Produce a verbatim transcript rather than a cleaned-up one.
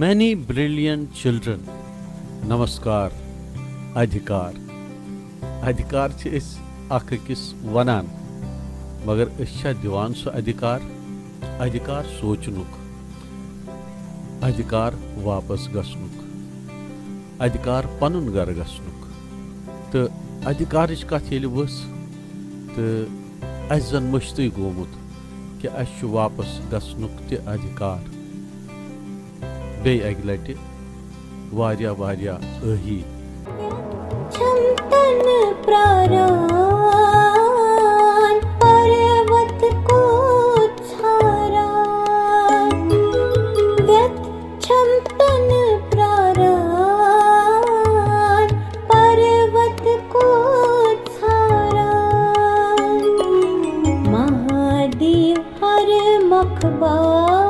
Many brilliant children. نمسکار. ادھیکار. ادھیکار چھِ أسۍ اکھ أکِس ونان، مگر أسۍ چھا دِوان سُہ ادھیکار؟ ادھیکار سونچنُک، ادھیکار واپس گژھنُک، ادھیکار پنُن گرٕ گژھنُک، تہٕ ادھیکارٕچ کتھ ییٚلہِ ؤژھ، تہٕ اسہِ زن مٔشتٕے گوٚمُت کہِ اسہِ چھُ واپس گژھنُک تہِ ادھیکار۔ بیٚیہِ اکہِ لٹہِ واریاہ واریاہ ٲہی۔ چھم تن پراران پروت کو ژھاران۔ ویتھ چھم تن پراران پروت کو ژھاران۔ مہادیو ہر مۄکھ بار